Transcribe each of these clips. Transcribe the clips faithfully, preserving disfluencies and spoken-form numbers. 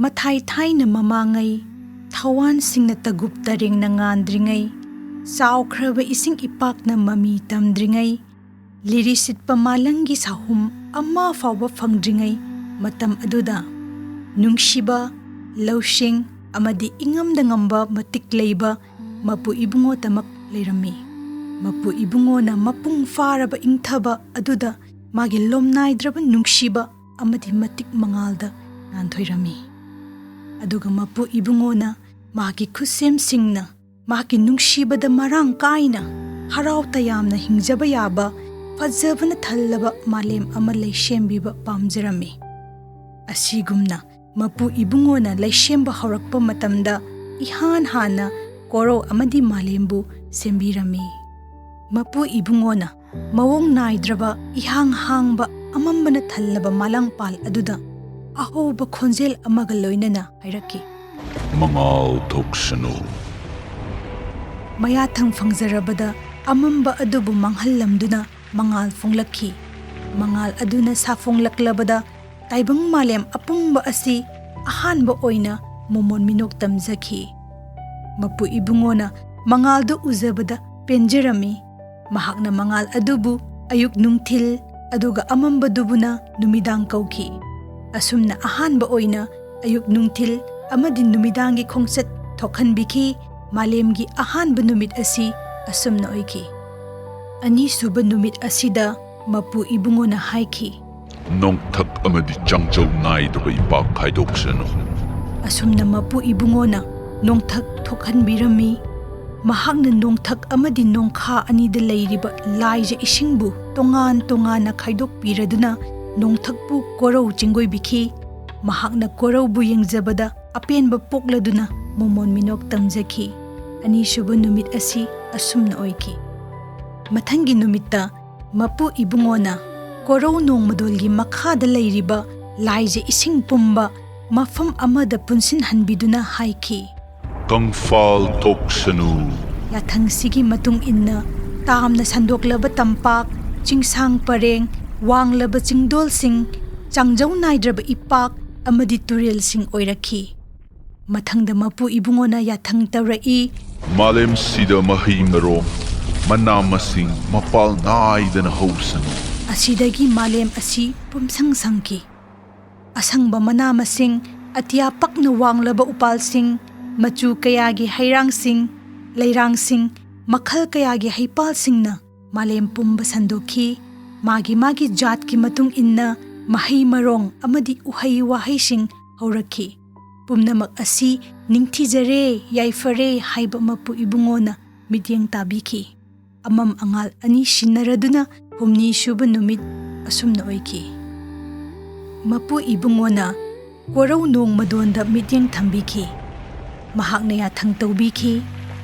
ꯃꯊꯥꯏ ꯊꯥꯏꯅ ꯃꯃꯥꯡꯉꯩ, ꯊꯋꯥꯟꯁꯤꯡꯅ ꯇꯒꯨꯞ ꯇꯔꯦꯡꯅ ꯉꯥꯟꯗ꯭ꯔꯤꯉꯩ, ꯆꯥꯎꯈ꯭ꯔꯕ ꯏꯁꯤꯡ ꯏꯄꯥꯛꯅ ꯃꯃꯤ ꯇꯝꯗ꯭ꯔꯤꯉꯩ, ꯂꯤꯔꯤ ꯁꯤꯠꯄ ꯃꯥꯂꯪꯒꯤ ꯁꯥꯍꯨꯝ ꯑꯃ ꯐꯥꯎꯕ ꯐꯪꯗ꯭ꯔꯤꯉꯩ ꯃꯇꯝ ꯑꯗꯨꯗ, ꯅꯨꯡꯁꯤꯕ, ꯂꯧꯁꯤꯡ ꯑꯃꯗꯤ ꯏꯉꯝꯗ ꯉꯝꯕ ꯃꯇꯤꯛ ꯂꯩꯕ ꯃꯄꯨ ꯏꯕꯨꯡꯉꯣ ꯇꯃꯛ ꯂꯩꯔꯝꯃꯤ꯫ ꯃꯄꯨ ꯏꯕꯨꯡꯉꯣꯅ ꯃꯄꯨꯡ ꯐꯥꯔꯕ ꯏꯪꯊꯕ ꯑꯗꯨꯗ ꯃꯥꯒꯤ ꯂꯣꯝꯅꯥꯏꯗ꯭ꯔꯕ ꯅꯨꯡꯁꯤꯕ ꯑꯃꯗꯤ ꯃꯇꯤꯛ ꯃꯉꯥꯜꯗ ꯉꯥꯟꯊꯣꯏꯔꯝꯃꯤ꯫ ꯑꯗꯨꯒ ꯃꯄꯨ ꯏꯕꯨꯡꯉꯣꯅ ꯃꯍꯥꯛꯀꯤ ꯈꯨꯠꯁꯦꯝꯁꯤꯡꯅ ꯃꯍꯥꯛꯀꯤ ꯅꯨꯡꯁꯤꯕꯗ ꯃꯔꯥꯡ ꯀꯥꯏꯅ ꯍꯔꯥꯎ ꯇꯌꯥꯝꯅ ꯍꯤꯡꯖꯕ ꯌꯥꯕ ꯐꯖꯕꯅ ꯊꯜꯂꯕ ꯃꯥꯂꯦꯝ ꯑꯃ ꯂꯩꯁꯦꯝꯕꯤꯕ ꯄꯥꯝꯖꯔꯝꯃꯤ꯫ ꯑꯁꯤꯒꯨꯝꯅ ꯃꯄꯨ ꯏꯕꯨꯡꯉꯣꯅ ꯂꯩꯁꯦꯝꯕ ꯍꯧꯔꯛꯄ ꯃꯇꯝꯗ ꯏꯍꯥꯟ ꯍꯥꯟꯅ ꯀꯣꯔꯧ ꯑꯃꯗꯤ ꯃꯥꯂꯦꯝꯕꯨ ꯁꯦꯝꯕꯤꯔꯝꯃꯤ꯫ ꯃꯄꯨ ꯏꯕꯨꯡꯉꯣꯅ ꯃꯑꯣꯡ ꯅꯥꯏꯗ꯭ꯔꯕ ꯏꯍꯥꯡ ꯍꯥꯡꯕ ꯑꯃꯝꯕꯅ ꯊꯜꯂꯕ ꯃꯥꯂꯪꯄꯥꯜ ꯑꯗꯨꯗ ꯑꯍꯧꯕ ꯈꯣꯟꯖꯦꯜ ꯑꯃꯒ ꯂꯣꯏꯅꯅ ꯍꯥꯏꯔꯛꯈꯤ, "ꯃꯉꯥꯜ ꯊꯣꯛꯁꯅꯨ!" ꯃꯌꯥꯊꯪ ꯐꯪꯖꯔꯕꯗ ꯑꯃꯝꯕ ꯑꯗꯨꯕꯨ ꯃꯥꯡꯍꯜꯂꯝꯗꯨꯅ ꯃꯉꯥꯜ ꯐꯣꯡꯂꯛꯈꯤ꯫ ꯃꯉꯥꯜ ꯑꯗꯨꯅ ꯁꯥꯐꯣꯡꯂꯛꯂꯕꯗ ꯇꯥꯏꯕꯪ ꯃꯥꯂꯦꯝ ꯑꯄꯨꯝꯕ ꯑꯁꯤ ꯑꯍꯥꯟꯕ ꯑꯣꯏꯅ ꯃꯣꯃꯣꯟ ꯃꯤꯅꯣꯛ ꯇꯝꯖꯈꯤ꯫ ꯃꯄꯨ ꯏꯕꯨꯡꯉꯣꯅ ꯃꯉꯥꯜꯗꯨ ꯎꯖꯕꯗ ꯄꯦꯟꯖꯔꯝꯃꯤ꯫ ꯃꯍꯥꯛꯅ ꯃꯉꯥꯜ ꯑꯗꯨꯕꯨ ꯑꯌꯨꯛ ꯅꯨꯡꯊꯤꯜ, ꯑꯗꯨꯒ ꯑꯃꯝꯕꯗꯨꯕꯨꯅ ꯅꯨꯃꯤꯗꯥꯡ ꯀꯧꯈꯤ꯫ ꯑꯁꯨꯝꯅ ꯑꯍꯥꯟꯕ ꯑꯣꯏꯅ ꯑꯌꯨꯛ ꯅꯨꯡꯊꯤꯜ ꯑꯃꯗꯤ ꯅꯨꯃꯤꯗꯥꯡꯒꯤ ꯈꯣꯡꯆꯠ ꯊꯣꯛꯍꯟꯕꯤꯈꯤ꯫ ꯃꯥꯂꯦꯝꯒꯤ ꯑꯍꯥꯟꯕ ꯅꯨꯃꯤꯠ ꯑꯁꯤ ꯑꯁꯨꯝꯅ ꯑꯣꯏꯈꯤ꯫ ꯑꯅꯤꯁꯨꯕ ꯅꯨꯃꯤꯠ ꯑꯁꯤꯗ ꯃꯄꯨ ꯏꯕꯨꯡꯉꯣꯅ ꯍꯥꯏꯈꯤ, "ꯅꯣꯡꯊꯛ ꯑꯃꯗꯤ ꯆꯥꯡꯖꯧ ꯅꯥꯏꯗꯕ ꯏꯄꯥꯛ ꯈꯥꯏꯗꯣꯛꯁꯅꯨ!" ꯑꯁꯨꯝꯅ ꯃꯄꯨ ꯏꯕꯨꯡꯉꯣꯅ ꯅꯣꯡꯊꯛ ꯊꯣꯛꯍꯟꯕꯤꯔꯝꯃꯤ꯫ ꯃꯍꯥꯛꯅ ꯅꯣꯡꯊꯛ ꯑꯃꯗꯤ ꯅꯣꯡꯈꯥ ꯑꯅꯤꯗ ꯂꯩꯔꯤꯕ ꯂꯥꯏꯖ ꯏꯁꯤꯡꯕꯨ ꯇꯣꯉꯥꯟ ꯇꯣꯉꯥꯟꯅ ꯈꯥꯏꯗꯣꯛꯄꯤꯔꯗꯨꯅ ꯅꯣꯡꯊꯛꯄꯨ ꯀꯣꯔꯧ ꯆꯤꯡꯒꯣꯏꯕꯤꯈꯤ꯫ ꯃꯍꯥꯛꯅ ꯀꯣꯔꯧꯕꯨ ꯌꯦꯡꯖꯕꯗ ꯑꯄꯦꯟꯕ ꯄꯣꯛꯂꯗꯨꯅ ꯃꯣꯃꯣꯟ ꯃꯤꯅꯣꯛ ꯇꯝꯖꯈꯤ꯫ ꯑꯅꯤꯁꯨꯕ ꯅꯨꯃꯤꯠ ꯑꯁꯤ ꯑꯁꯨꯝꯅ ꯑꯣꯏꯈꯤ꯫ ꯃꯊꯪꯒꯤ ꯅꯨꯃꯤꯠꯇ ꯃꯄꯨ ꯏꯕꯨꯡꯉꯣꯅ ꯀꯣꯔꯧ ꯅꯣꯡꯃꯗꯣꯜꯒꯤ ꯃꯈꯥꯗ ꯂꯩꯔꯤꯕ ꯂꯥꯏꯖ ꯏꯁꯤꯡ ꯄꯨꯝꯕ ꯃꯐꯝ ꯑꯃꯗ ꯄꯨꯟꯁꯤꯟꯍꯟꯕꯤꯗꯨꯅ ꯍꯥꯏꯈꯤ, "ꯀꯪꯐꯥꯜ ꯊꯣꯛꯁꯅꯨ!" ꯌꯥꯊꯪꯁꯤꯒꯤ ꯃꯇꯨꯡ ꯏꯟꯅ ꯇꯥꯝꯅ ꯁꯟꯗꯣꯛꯂꯕ ꯇꯝꯄꯥꯛ, ꯆꯤꯡꯁꯥꯡ ꯄꯔꯦꯡ, ꯋꯥꯡꯂꯕ ꯆꯤꯡꯗꯣꯜꯁꯤꯡ, ꯆꯥꯡꯖꯧ ꯅꯥꯏꯗ꯭ꯔꯕ ꯏꯄꯥꯛ, ꯑꯃꯗꯤ ꯇꯨꯔꯦꯜꯁꯤꯡ ꯑꯣꯏꯔꯛꯈꯤ꯫ ꯃꯊꯪꯗ ꯃꯄꯨ ꯏꯕꯨꯡꯉꯣꯅ ꯌꯥꯊꯪ ꯇꯧꯔꯛꯏ, ꯃꯥꯂꯦꯝꯁꯤꯗ ꯃꯍꯩ ꯃꯔꯣꯡ, ꯃꯅꯥ ꯃꯁꯤꯡ ꯃꯄꯥꯜ ꯅꯥꯏꯗꯅ ꯍꯧꯁꯅꯨ꯫ ꯑꯁꯤꯗꯒꯤ ꯃꯥꯂꯦꯝ ꯑꯁꯤ ꯄꯨꯝꯁꯪ ꯁꯪꯈꯤ꯫ ꯑꯁꯪꯕ ꯃꯅꯥ ꯃꯁꯤꯡ, ꯑꯇꯤꯌꯥ ꯄꯛꯅ ꯋꯥꯡꯂꯕ ꯎꯄꯥꯜꯁꯤꯡ, ꯃꯆꯨ ꯀꯌꯥꯒꯤ ꯍꯩꯔꯥꯡꯁꯤꯡ, ꯂꯩꯔꯥꯡꯁꯤꯡ, ꯃꯈꯜ ꯀꯌꯥꯒꯤ ꯍꯩꯄꯥꯜꯁꯤꯡꯅ ꯃꯥꯂꯦꯝ ꯄꯨꯝꯕ ꯁꯟꯗꯣꯛꯈꯤ꯫ ꯃꯥꯒꯤ ꯃꯥꯒꯤ ꯖꯥꯠꯀꯤ ꯃꯇꯨꯡ ꯏꯟꯅ ꯃꯍꯩ ꯃꯔꯣꯡ ꯑꯃꯗꯤ ꯎꯍꯩ ꯋꯥꯍꯩꯁꯤꯡ ꯍꯧꯔꯛꯈꯤ꯫ ꯄꯨꯝꯅꯃꯛ ꯑꯁꯤ ꯅꯤꯡꯊꯤꯖꯔꯦ, ꯌꯥꯏꯐꯔꯦ ꯍꯥꯏꯕ ꯃꯄꯨ ꯏꯕꯨꯡꯉꯣꯅ ꯃꯤꯠꯌꯦꯡ ꯇꯥꯕꯤꯈꯤ꯫ ꯑꯃꯝ ꯑꯉꯥꯜ ꯑꯅꯤ ꯁꯤꯟꯅꯔꯗꯨꯅ ꯍꯨꯝꯅꯤ ꯁꯨꯕ ꯅꯨꯃꯤꯠ ꯑꯁꯨꯝꯅ ꯑꯣꯏꯈꯤ꯫ ꯃꯄꯨ ꯏꯕꯨꯡꯉꯣꯅ ꯀꯣꯔꯧ ꯅꯣꯡꯃꯗꯣꯟꯗ ꯃꯤꯠꯌꯦꯡ ꯊꯝꯕꯤꯈꯤ꯫ ꯃꯍꯥꯛꯅ ꯌꯥꯊꯪ ꯇꯧꯕꯤꯈꯤ,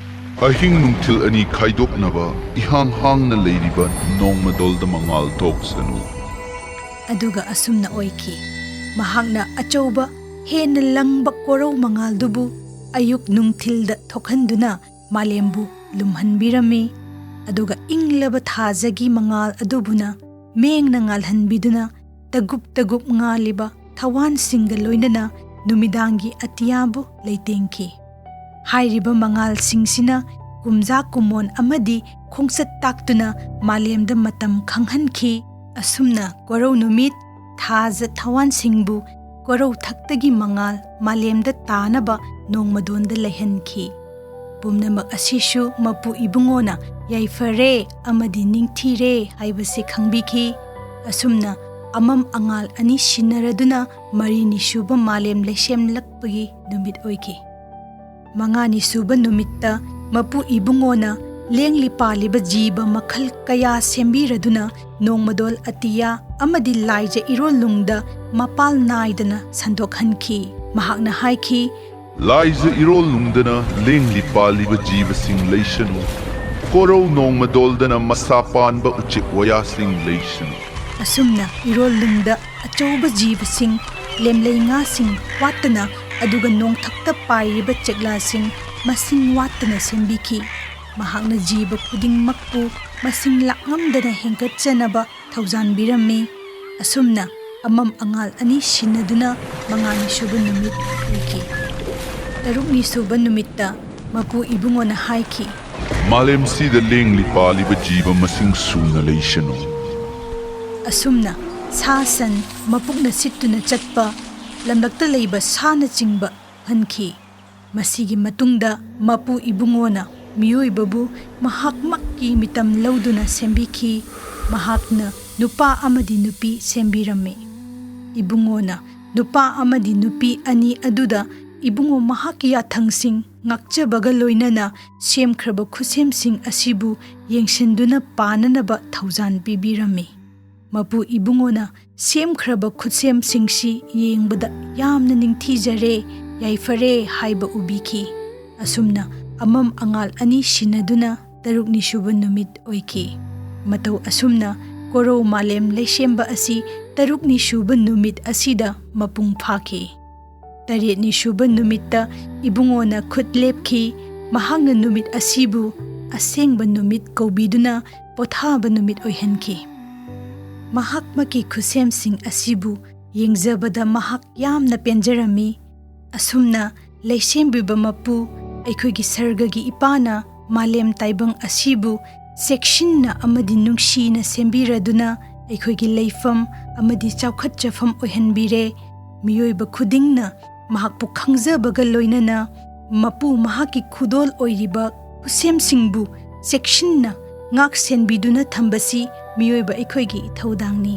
ꯑꯍꯤꯡ ꯅꯨꯡꯊꯤꯜ ꯑꯅꯤ ꯈꯥꯏꯗꯣꯛꯅꯕ ꯏꯍꯥꯡ ꯍꯥꯡꯅ ꯂꯩꯔꯤꯕ ꯅꯣꯡꯃꯗꯣꯜꯗ ꯃꯉꯥꯜ ꯊꯣꯛꯁꯅꯨ꯫ ꯑꯗꯨꯒ ꯑꯁꯨꯝꯅ ꯑꯣꯏꯈꯤ꯫ ꯃꯍꯥꯛꯅ ꯑꯆꯧꯕ, ꯍꯦꯟꯅ ꯂꯪꯕ ꯀꯣꯔꯧ ꯃꯉꯥꯜꯗꯨꯕꯨ ꯑꯌꯨꯛ ꯅꯨꯡꯊꯤꯜꯗ ꯊꯣꯛꯍꯟꯗꯨꯅ ꯃꯥꯂꯦꯝꯕꯨ ꯂꯨꯝꯍꯟꯕꯤꯔꯝꯃꯤ꯫ ꯑꯗꯨꯒ ꯏꯪꯂꯕ ꯊꯥꯖꯒꯤ ꯃꯉꯥꯜ ꯑꯗꯨꯕꯨꯅ ꯃꯦꯡꯅ ꯉꯥꯜꯍꯟꯕꯤꯗꯨꯅ ꯇꯒꯨꯞ ꯇꯒꯨꯞ ꯉꯥꯜꯂꯤꯕ ꯊꯋꯥꯟꯁꯤꯡꯒ ꯂꯣꯏꯅꯅ ꯅꯨꯃꯤꯗꯥꯡꯒꯤ ꯑꯇꯤꯌꯥꯕꯨ ꯂꯩꯇꯦꯡꯈꯤ꯫ ꯍꯥꯏꯔꯤꯕ ꯃꯉꯥꯜꯁꯤꯡꯁꯤꯅ ꯀꯨꯝꯖꯥ ꯀꯨꯝꯑꯣꯟ ꯑꯃꯗꯤ ꯈꯣꯡꯆꯠ ꯇꯥꯛꯇꯨꯅ ꯃꯥꯂꯦꯝꯗ ꯃꯇꯝ ꯈꯪꯍꯟꯈꯤ꯫ ꯑꯁꯨꯝꯅ ꯀꯣꯔꯧ ꯅꯨꯃꯤꯠ, ꯊꯥꯖ ꯊꯋꯥꯟꯁꯤꯡꯕꯨ ꯀꯣꯔꯧ ꯊꯛꯇꯒꯤ ꯃꯉꯥꯜ ꯃꯥꯂꯦꯝꯗ ꯇꯥꯅꯕ ꯅꯣꯡꯃꯗꯣꯟꯗ ꯂꯩꯍꯟꯈꯤ꯫ ꯄꯨꯝꯅꯃꯛ ꯑꯁꯤꯁꯨ ꯃꯄꯨ ꯏꯕꯨꯡꯉꯣꯅ ꯌꯥꯏꯐꯔꯦ ꯑꯃꯗꯤ ꯅꯤꯡꯊꯤꯔꯦ ꯍꯥꯏꯕꯁꯤ ꯈꯪꯕꯤꯈꯤ꯫ ꯑꯁꯨꯝꯅ ꯑꯃꯝ ꯑꯉꯥꯜ ꯑꯅꯤ ꯁꯤꯟꯅꯔꯗꯨꯅ ꯃꯔꯤꯅꯤ ꯁꯨꯕ ꯃꯥꯂꯦꯝ ꯂꯩꯁꯦꯝꯂꯛꯄꯒꯤ ꯅꯨꯃꯤꯠ ꯑꯣꯏꯈꯤ꯫ ꯃꯉꯥꯅꯤ ꯁꯨꯕ ꯅꯨꯃꯤꯠꯇ ꯃꯄꯨ ꯏꯕꯨꯡꯉꯣꯅ ꯂꯦꯡꯂꯤ ꯄꯥꯜꯂꯤꯕ ꯖꯤꯕ ꯃꯈꯜ ꯀꯌꯥ ꯁꯦꯝꯕꯤꯔꯗꯨꯅ ꯅꯣꯡꯃꯗꯣꯜ ꯑꯇꯤꯌꯥ ꯑꯃꯗꯤ ꯂꯥꯏꯖ ꯏꯔꯣꯜꯅꯨꯡꯗ ꯃꯄꯥꯜ ꯅꯥꯏꯗꯅ ꯁꯟꯗꯣꯛꯍꯟꯈꯤ꯫ ꯃꯍꯥꯛꯅ ꯍꯥꯏꯈꯤ, ꯂꯥꯏꯖ ꯏꯔꯣꯜꯅꯨꯡꯗꯅ ꯂꯦꯡꯂꯤ ꯄꯥꯜꯂꯤꯕ ꯖꯤꯕꯁꯤꯡ ꯂꯩꯁꯅꯨ꯫ ꯀꯣꯔꯧ ꯅꯣꯡꯃꯗꯣꯜꯗꯅ ꯃꯁꯥ ꯄꯥꯟꯕ ꯎꯆꯦꯛ ꯋꯥꯌꯥꯁꯤꯡ ꯂꯩꯁꯅꯨ꯫ ꯑꯁꯨꯝꯅ ꯏꯔꯣꯜꯅꯨꯡꯗ ꯑꯆꯧꯕ ꯖꯤꯕꯁꯤꯡ, ꯂꯦꯝꯂꯩ ꯉꯥꯁꯤꯡ ꯋꯥꯠꯇꯅ, ꯑꯗꯨꯒ ꯅꯣꯡꯊꯛꯇ ꯄꯥꯏꯔꯤꯕ ꯆꯦꯛꯂꯥꯁꯤꯡ ꯃꯁꯤꯡ ꯋꯥꯠꯇꯅ ꯁꯦꯝꯕꯤꯈꯤ꯫ ꯃꯍꯥꯛꯅ ꯖꯤꯕ ꯈꯨꯗꯤꯡꯃꯛꯄꯨ ꯃꯁꯤꯡ ꯂꯥꯛꯉꯝꯗꯅ ꯍꯦꯟꯒꯠꯆꯅꯕ ꯊꯧꯖꯥꯟꯕꯤꯔꯝꯃꯤ꯫ ꯑꯁꯨꯝꯅ ꯑꯃꯝ ꯑꯉꯥꯜ ꯑꯅꯤ ꯁꯤꯟꯅꯗꯨꯅ ꯃꯉꯥꯅꯤ ꯁꯨꯕ ꯅꯨꯃꯤꯠ ꯑꯣꯏꯈꯤ꯫ ꯇꯔꯨꯛꯅꯤ ꯁꯨꯕ ꯅꯨꯃꯤꯠꯇ ꯃꯄꯨ ꯏꯕꯨꯡꯉꯣꯅ ꯍꯥꯏꯈꯤ, "ꯃꯥꯂꯦꯝꯁꯤꯗ ꯂꯦꯡꯂꯤ ꯄꯥꯜꯂꯤꯕ ꯖꯤꯕ ꯃꯁꯤꯡ ꯁꯨꯅ ꯂꯩꯁꯅꯨ"꯫ ꯑꯁꯨꯝꯅ ꯁꯥ ꯁꯟ, ꯃꯄꯨꯛꯅ ꯁꯤꯠꯇꯨꯅ ꯆꯠꯄ, ꯂꯝꯂꯛꯇ ꯂꯩꯕ ꯁꯥꯅꯆꯤꯡꯕ ꯍꯟꯈꯤ꯫ ꯃꯁꯤꯒꯤ ꯃꯇꯨꯡꯗ ꯃꯄꯨ ꯏꯕꯨꯡꯉꯣꯅ ꯃꯤꯑꯣꯏꯕꯕꯨ ꯃꯍꯥꯛꯃꯛꯀꯤ ꯃꯤꯇꯝ ꯂꯧꯗꯨꯅ ꯁꯦꯝꯕꯤꯈꯤ꯫ ꯃꯍꯥꯛꯅ ꯅꯨꯄꯥ ꯑꯃꯗꯤ ꯅꯨꯄꯤ ꯁꯦꯝꯕꯤꯔꯝꯃꯤ꯫ ꯏꯕꯨꯡꯉꯣꯅ ꯅꯨꯄꯥ ꯑꯃꯗꯤ ꯅꯨꯄꯤ ꯑꯅꯤ ꯑꯗꯨꯗ ꯏꯕꯨꯡꯉꯣ ꯃꯍꯥꯛꯀꯤ ꯌꯥꯊꯪꯁꯤꯡ ꯉꯥꯛꯆꯕꯒ ꯂꯣꯏꯅꯅ ꯁꯦꯝꯈ꯭ꯔꯕ ꯈꯨꯠꯁꯦꯝꯁꯤꯡ ꯑꯁꯤꯕꯨ ꯌꯦꯡꯁꯤꯟꯗꯨꯅ ꯄꯥꯅꯅꯕ ꯊꯧꯖꯥꯟ ꯄꯤꯕꯤꯔꯝꯃꯤ꯫ ꯃꯄꯨ ꯏꯕꯨꯡꯉꯣꯅ ꯁꯦꯝꯈ꯭ꯔꯕ ꯈꯨꯠꯁꯦꯝꯁꯤꯡꯁꯤ ꯌꯦꯡꯕꯗ ꯌꯥꯝꯅ ꯅꯤꯡꯊꯤꯖꯔꯦ, ꯌꯥꯏꯐꯔꯦ ꯍꯥꯏꯕ ꯎꯕꯤꯈꯤ꯫ ꯑꯁꯨꯝꯅ ꯑꯃꯝ ꯑꯉꯥꯜ ꯑꯅꯤ ꯁꯤꯟꯅꯗꯨꯅ ꯇꯔꯨꯛꯅꯤ ꯁꯨꯕ ꯅꯨꯃꯤꯠ ꯑꯣꯏꯈꯤ꯫ ꯃꯇꯧ ꯑꯁꯨꯝꯅ ꯀꯣꯔꯧ ꯃꯥꯂꯦꯝ ꯂꯩꯁꯦꯝꯕ ꯑꯁꯤ ꯇꯔꯨꯛꯅꯤ ꯁꯨꯕ ꯅꯨꯃꯤꯠ ꯑꯁꯤꯗ ꯃꯄꯨꯡ ꯐꯥꯈꯤ꯫ ꯇꯔꯦꯠꯅꯤ ꯁꯨꯕ ꯅꯨꯃꯤꯠꯇ ꯏꯕꯨꯡꯉꯣꯅ ꯈꯨꯠ ꯂꯦꯞꯈꯤ꯫ ꯃꯍꯥꯛꯅ ꯅꯨꯃꯤꯠ ꯑꯁꯤꯕꯨ ꯑꯁꯦꯡꯕ ꯅꯨꯃꯤꯠ ꯀꯧꯕꯤꯗꯨꯅ ꯄꯣꯊꯥꯕ ꯅꯨꯃꯤꯠ ꯑꯣꯏꯍꯟꯈꯤ꯫ ꯃꯍꯥꯛꯃꯛꯀꯤ ꯈꯨꯠꯁꯦꯝꯁꯤꯡ ꯑꯁꯤꯕꯨ ꯌꯦꯡꯖꯕꯗ ꯃꯍꯥꯛ ꯌꯥꯝꯅ ꯄꯦꯟꯖꯔꯝꯃꯤ꯫ ꯑꯁꯨꯝꯅ ꯂꯩꯁꯦꯝꯕꯤꯕ ꯃꯄꯨ, ꯑꯩꯈꯣꯏꯒꯤ ꯁꯔꯒꯒꯤ ꯏꯄꯥꯅ ꯃꯥꯂꯦꯝ ꯇꯥꯏꯕꯪ ꯑꯁꯤꯕꯨ ꯆꯦꯛꯁꯤꯟꯅ ꯑꯃꯗꯤ ꯅꯨꯡꯁꯤꯅ ꯁꯦꯝꯕꯤꯔꯗꯨꯅ ꯑꯩꯈꯣꯏꯒꯤ ꯂꯩꯐꯝ ꯑꯃꯗꯤ ꯆꯥꯎꯈꯠ ꯆꯥꯎꯈꯠꯆꯐꯝ ꯑꯣꯏꯍꯟꯕꯤꯔꯦ꯫ ꯃꯤꯑꯣꯏꯕ ꯈꯨꯗꯤꯡꯅ ꯃꯍꯥꯛꯄꯨ ꯈꯪꯖꯕꯒ ꯂꯣꯏꯅꯅ ꯃꯄꯨ ꯃꯍꯥꯛꯀꯤ ꯈꯨꯗꯣꯜ ꯑꯣꯏꯔꯤꯕ ꯈꯨꯠꯁꯦꯝꯁꯤꯡꯕꯨ ꯆꯦꯛꯁꯤꯟꯅ ꯉꯥꯛ ꯁꯦꯟꯕꯤꯗꯨꯅ ꯊꯝꯕꯁꯤ ꯃꯤꯑꯣꯏꯕ ꯑꯩꯈꯣꯏꯒꯤ ꯏꯊꯧꯗꯥꯡꯅꯤ꯫